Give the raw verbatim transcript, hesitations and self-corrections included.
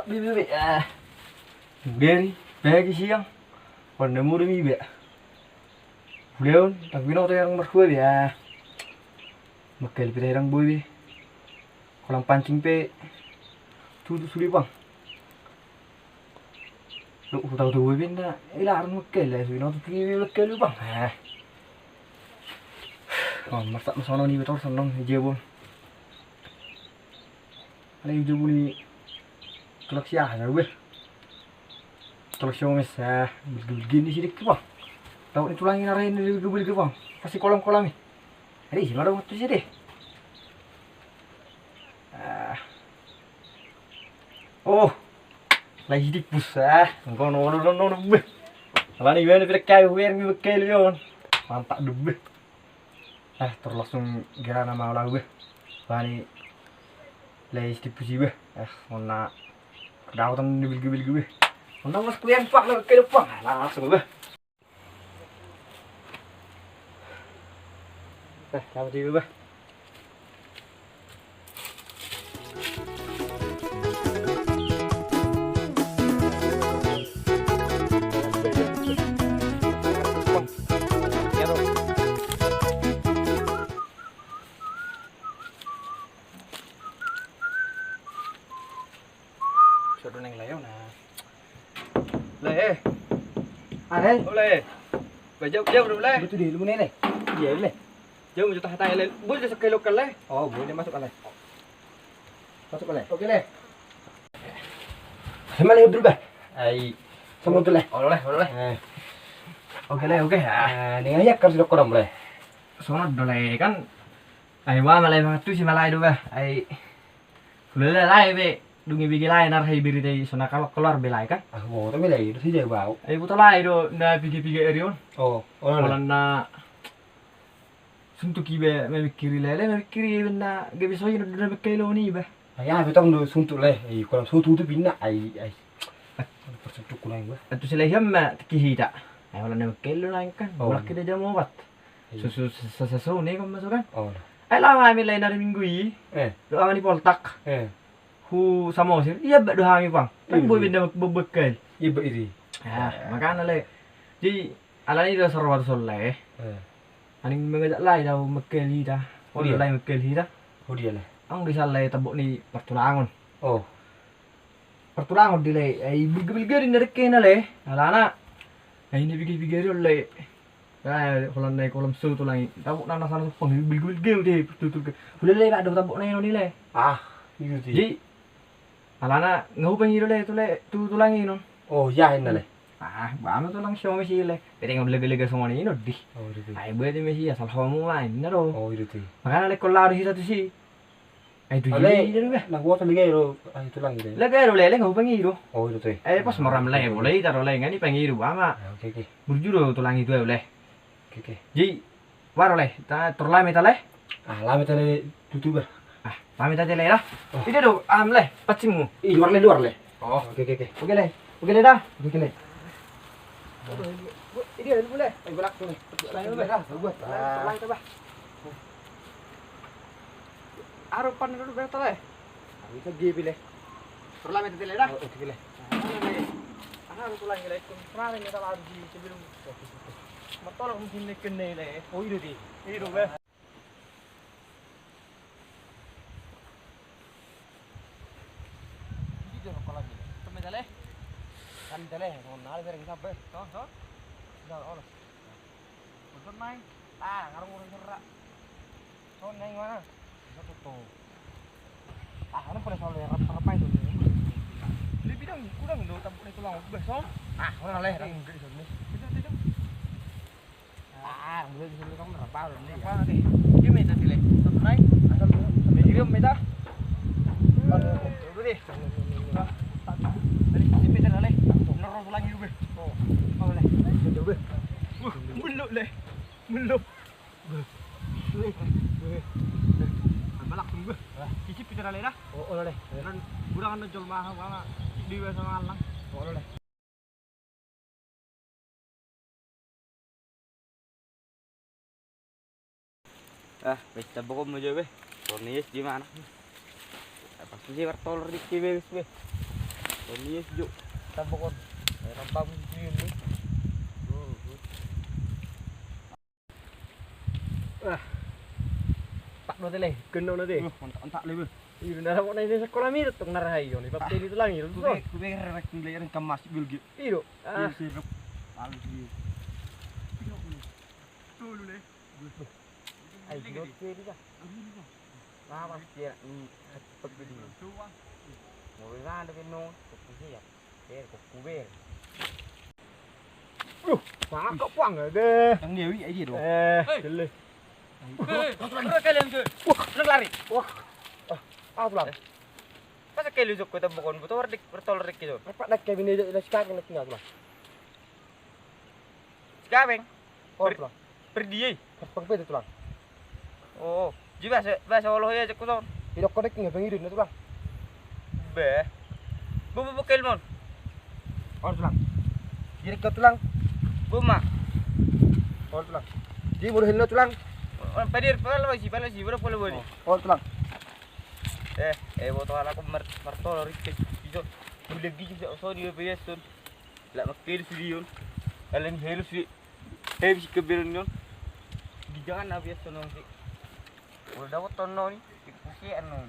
Be, be, be, ah. Beri, bagi siang. Pande muda mi be. Buleon, tapi no yang merhua be, ah. Makai lebih terang boy be. Kolam pancing pe. Tutu sudah bang. Lu tahu tuh boy be na. Ila arun makai lah, sudah no tuh makai lu bang. Ah. Oh, masak masono ni betul seneng jebol. Alai jebol ni. Tulak siaha be. Tulak siaha mes ah. Bilgi-bilgi ni sidik bang. Tahu ni tulangi narai ni bilgi-bilgi bang. Pasti kolam-kolam ni. Alai si madong tu sidik. Ah. Oh. Lai sidik bus ah. Engkau no no no no be. Alani be ni pira kali huer mi bekel yon. Mantap du be. Eh, terus langsung gerana mau lau be. Bani lai sidik pusi be. Eh, onna daotan di bilgi-bilgi be. Onna mas kulian pak lau ke depan. Nah, langsung be. Eh, dapat juga be. Sudah neng layo na. Le. Are. Ole. Bajau jauh dulu le. Betul deh lu ne le. Iya le. Jauh jauh tahan le. Boleh dia sekali lokal le. Oh, boleh masuk le. Masuk le. Oke le. Sama le dulu bah. Ai. Sama dulu le. Ole, ole. Eh. Oke le, oke. Ah, dengan ya harus dokter le. Sono dole kan. Ai wa malai mangatu si malai do bah. Ai. Hulala lai be. Dung i bege lai na rahi berita i so na kaluar be lai kan. Ah, boto be lai do si jae bau. Ai boto lai do na piga-piga ari on. Oh, oh. Pola na suntuk i be memikiri lele memikiri be na gabe so i na dona bekke lo ni be. Ai ah betong do suntuk le. Ai kolam so tutup inna ai ai. Persuntuk kunai be. Atu selehian ma tiki hita. Ai pola na bekke lo lai kan. Oh. Bolak kita jam opat. Susu sasasone kan masuk kan. Oh. Ai laho hami lai na hari minggu i. Eh. Doa ni poltak. Eh. Hu Samosir, ia bak do hami pang. Kan boi benda bebekal. Ia bak iri. Ah, makana le. Jadi alani do sarwa tu solle. Eh. Aning mengajak lai dau mekkel hita. Oh iya lai mekkel hita. Oh dia le. Ang di sallai tabok ni pertulangon. Oh. Pertulangon di le. Ai bilga-bilga di narik kena le. Alana. Ai ni bilga-bilga di le. Ah, holan nai kolam so tulangi. Tabok nana sana supang bilgul geu de tutul ke. Hulele bak do tabok nai noni le. Ah, itu ti. Jadi alana ngau pangido le tule tu tulangi non. Oh, ya inna le. Ah, bano tulang sio mesi le. Bete ngau lega-lega songon i nodi. Oh, itu ti. Ai buat mesi asal homu main na do. Oh, itu ti. Makana le kola do hita tu si. Ai tu jili do be. Na gua tali gairo ai tulang gitu. Lagi ero lele ngau pangido. Oh itu tuh. Eh pas moram le boleh ita ro le ngani pangido ama. Oke oke. Burju do tulang itu le. Oke oke. Ji waro le ta terlame ta le. Ah lame ta le tutu be. Ah lame ta le lah. Ida do am le pacimu. Ih luar le luar le. Oh oke oke oke. Oke le. Oke le dah. Oke le. Ini ada boleh. Eh gua langsung nih. Lain be. Gua. Lain coba. Aro pan dulu berta le. Bisa gibi le. Perlame tete le dah. Oh, oke le. Aha aro tulang le. Kemarin kita baru di sebelum. Matolong mungkin ne kene le. Oh, itu di. Itu be. Ini dia rokok lagi. Temen tele. Kan tele, mau nari dari kita be. Tuh, tuh. Udah olos. Betul mai. Ah, ngarung urung serak. Son nai mana? Satu tuh. Ah, orang pada soal rap rap itu. Lebih dong, kurang dong tampuk itu lang. Be son. Ah, orang leh. Itu itu. Ah, mulai di sini kamu rap apa nih? Apa nih? Dia minta delay. Naik. Asal dulu. Jadi dia minta. Dulu deh. Dari sini minta leh. Nerus lagi dulu. Oh, leh. Dulu. Wah, belum leh. Belum. Balak tunggu. Cicip kita leh dah. Oh, oh leh. Nan kurang anu jol mahal banget. Di biasa malang. Oh leh. Ah, pesta bokong mo jo be. Tornies di mana? Pasti si bertolor di be be. Ini sejak tambokon. Eh, nampak musim ini. Ah. Pak do tele, kena na te. Wah, ontak, ontak le, beh. Iya, na rap na ini sekolah mirip tok na rahayu ni. Pak tele itu lagi. Kube, kube rek nilai rek kemas bilgi. Iyo. Ah. Iya, sih, rek. Lalu dia. Tuh, lu le. Ai, gilo tele ka. Nah, pas dia, hmm, cepet gede. Mau di sana, tapi no, cepet siap. Ber, kok kuber. Loh, maka puang ya deh. Yang dia wi aja dong. Eh, hei. Gele. Hei, hei, hei, kalian tuh. Wah, udah lari. Wah. Ah, ah, pulang. Eh. Masa kayak lu joko tambokon, betul, dik, betul, dik, gitu. Apa dik, kayak bini, dik, dik, sekarang, dik, tinggal, pulang. Sigabeng. Oh, per-, tulang. Perdi i. Pas pang pede, tulang. Oh, jadi bahasa, bahasa olo ya, cek kosong. Idok kodek nggak pengirin, tulang. Beh. Bu, bu, bu, kelmon. Oh, tulang. Jadi kau, tulang. Bu, ma. Oh, tulang. Di mulu hello, tulang. Oh, padir, pala si, pala si, pala, pala, pala. Oh, tulang. Eh, eh, boto anak aku mer-, mertolo, rikit. Ijo. Mulai gigi, so, so, di B S, tuh. Lak makkeli sude on. Ala ni helu sude. Hei, bisi keberon on. Di jangan na biasa nong si. Udah dapat tono ni. Kusian nong.